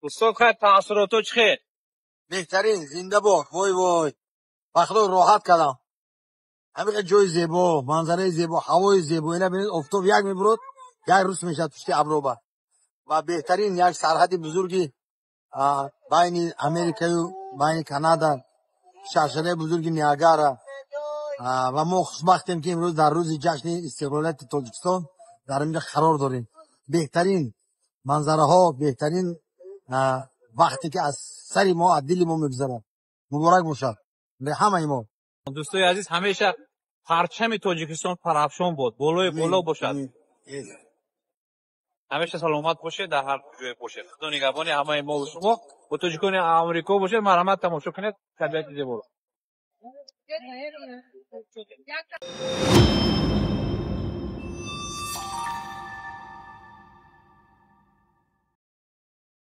Устод, хайр, таассурото чӣ хел? Беҳтарин, зинда бод. Вой, вой, ба худо, роҳат кардам. Ҳамиқа ҷои зебо, манзараи зебо, ҳавои зебо. Ина бинед, офтоб як мебурод, як рӯз мешавад пушти аброба. Ва беҳтарин як сарҳади бузурги байни Америкаю байни Канада, шаршараи бузурги Ниагара. Ва мо хушбахтем, ки имрӯз дар рӯзи ҷашни истиқлолияти Тоҷикистон дар инҷо қарор дорем. Беҳтарин манзараҳо, беҳтарин вақте ки аз сари мо, аз дили мо мегузарад. Муборак бошад ҳамаи мо. Дӯстои азиз, ҳамеша парчами Тоҷикистон парафшон бод, болои боло бошад. Ҳамеша саломат бошед, дар ҳар ҷое бошед. Худо нигаҳбони ҳамаи мо шумо бо тоҷикони Амрико бошед. Марҳамат, тамошо кунед табиати зеборо.